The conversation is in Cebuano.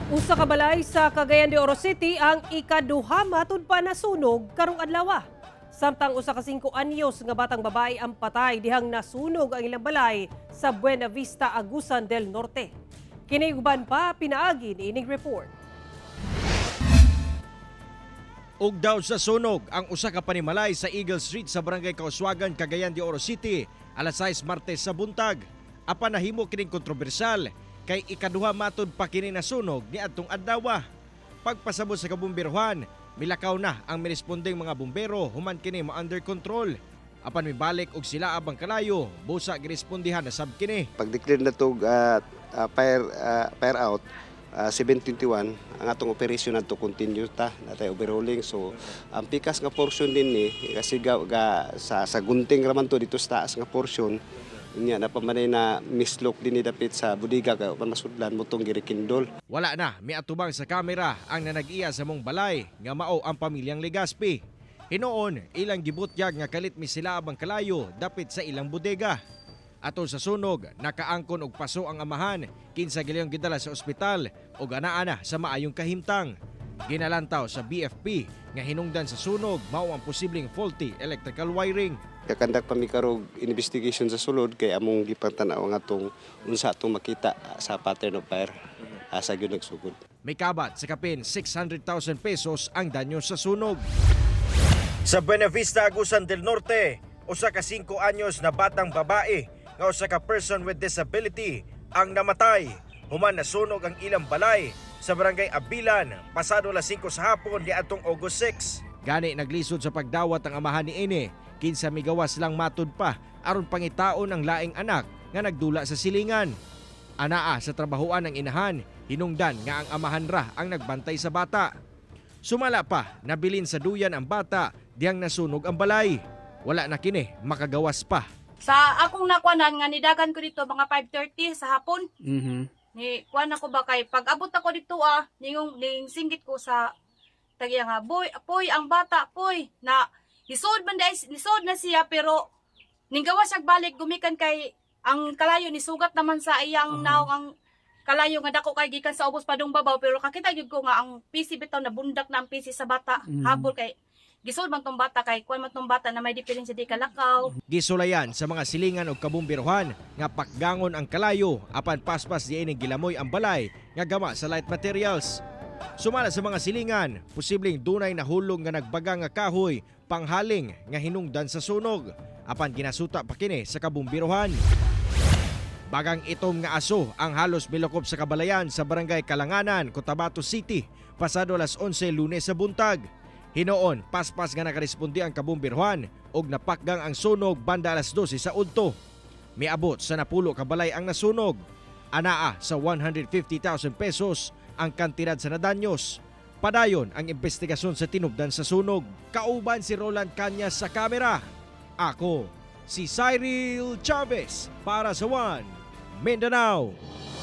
Usa ka balay sa Cagayan de Oro City ang ikaduha matud pa nasunog karong adlaw. Samtang usa ka 5 anyos nga batang babae ang patay dihang nasunog ang ilang balay sa Buena Vista, Agusan del Norte. Kini uban pa pinaagi niining report. Ug daw sa sunog ang usa ka panimalay sa Eagle Street sa Barangay Kauswagan, Cagayan de Oro City, alas 6 Martes sa buntag. Apan nahimo kining kontrobersyal kay ikaduha matud pa kini nasunog niadtong adlaw. Pagpasabot sa kabumberohan, milakaw na ang mirespondeng mga bumbero human kini ma-under control. Apan mibalik og sila abang kalayo, busa girespondihan na sab kini. Pag-declare na to fire out 7:21, ang atong operation nato continue ta natay overhauling. So ang pikas nga portion din ni kasi ga sa gunting raman to dito sa taas nga portion niya, napamanay na mislok din ni dapit sa budiga kay upan masudlan mo tong girikindol. Wala na miatubang sa kamera ang nanag-iya sa mong balay nga mao ang pamilyang Legaspi. Hinuon, ilang gibutyag nga kalit mi sila abang kalayo dapit sa ilang bodega. Atol sa sunog, nakaangkon og paso ang amahan kinsa giliyong gidala sa ospital ug anaa na sa maayong kahimtang. Ginalantaw sa BFP nga hinungdan sa sunog mao ang posibleng faulty electrical wiring. Kakandak pa mi karog investigation sa sulod kay among gipantanaw ang atong unsa atong makita sa pattern of fire, asa gyud nagsugod. Mikabat sa kapin 600,000 pesos ang danyo sa sunog. Sa Buena Vista, Agusan del Norte, usa ka 5 anyos na batang babae nga usa ka person with disability ang namatay human nasunog ang ilang balay sa Barangay Abilan pasado alas 5 sa hapon niadtong August 6. Gani naglisod sa pagdawat ang amahan ni ini kinsa migawas lang matud pa aron pangitaon ang laing anak nga nagdula sa silingan. Anaa sa trabahoan ang inahan, hinungdan nga ang amahan ra ang nagbantay sa bata. Sumala pa, nabilin sa duyan ang bata diyang nasunog ang balay. Wala na kini makagawas pa. Sa akong nakuanan nga nidagan ko dito mga 5:30 sa hapon. Ni kuan ako ba kay pag abot ako dito ningong ning singgit ko sa tagiya nga, "Boy, poy, ang bata, poy," na nisod man dai, nisod na siya, pero ninggawa siya balik gumikan kay ang kalayo ni sugat naman sa iyang naong, ang kalayo nga dako kay gikan sa ubos padung babaw, pero kakita gyud ko nga ang PC bitaw nabundak na ang PC sa bata. Habol kay gisod man tong bata kay kuan man tong bata na may diferensya, di kalakaw. Gisulayan sa mga silingan og kabumbirohan nga pakgangon ang kalayo apan paspas di ini gilamoy ang balay nga gama sa light materials. Sumala sa mga silingan, posibleng dunay nahulog nga nagbaga nga kahoy panghaling nga hinungdan sa sunog apan ginasuta pa kini sa kabumbirohan. Bagang itom nga aso ang halos milukop sa kabalayan sa Barangay Kalanganan, Cotabato City, pasado alas 11 Lunes sa buntag. Hinoon, paspas nga nakaresponde ang kabumbirhuan og napakgang ang sunog banda alas 12 sa udto. Miabot sa 10 ka balay ang nasunog. Anaa sa 150,000 pesos ang kantidad sa nadanyos. Padayon ang investigasyon sa tinubdan sa sunog. Kauban si Roland Cañas sa kamera. Ako, si Cyril Chavez para sa One Mindanao.